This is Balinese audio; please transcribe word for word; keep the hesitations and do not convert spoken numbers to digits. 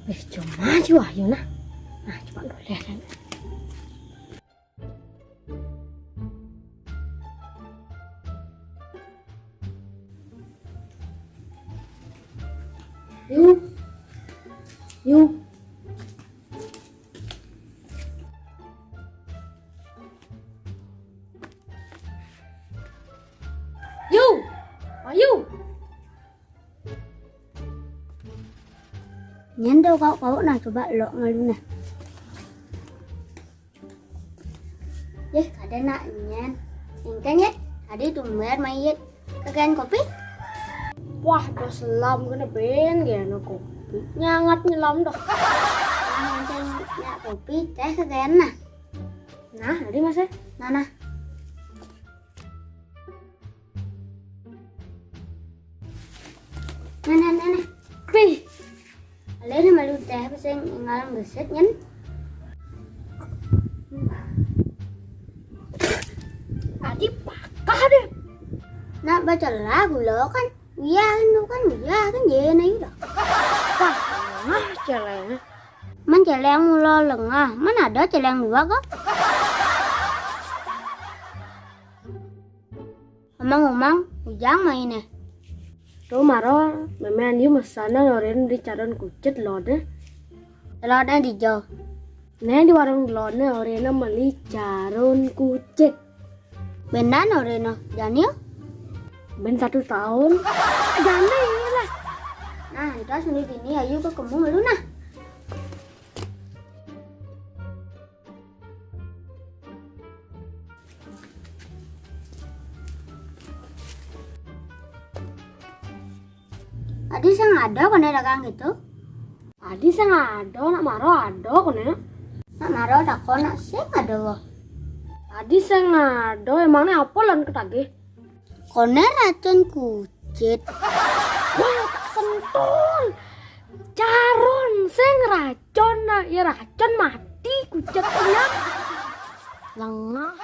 Wis cuma si Wahyu nah. Nah, coba dulu lihat. Yu. Yu. Yu. Ayu. Nyen do kau kau nah coba lok ngalu nah. Yeh, kada nak nyen. Engken yet, adi tumber mai yet. Kagan kopi? Wah, bos lam kena ben gana kopi. Nyangat nyelam doh. Nah, encen nyak kopi, teh kagan nah. Nah, adi masa? Nah, nah. Nah, nah, nah, nah. Pih. Alena malu teh pasang ngalam geset nyen. Adi pakah deh. Nak baca lagu lo kan. Iya kan lo kan iya kan je na ila. Wah, ngah celeng. Man celeng mulo lengah, man ada celeng dua kok. Umang-umang, ujang main eh. Tuh maro, memean yu masana loren di caron kucet lode. Lode di jo. Neh di warung lode orena meli caron kucet. Benan orena, jani yo? Ben satu tahun. Jani lah. Nah, itu sini bini ayu ke kemu lu nah. Adi sing ada kone dagang gitu. Adi sing ada nak maro ada kone. Nak maro ada kok nak sing ada wah. Adi sing ada emangnya apa lan ketagih? Kone racun kucit. Wah, tak sentul. Caron sing racun nah, ya racun mati kucitnya. Lengah.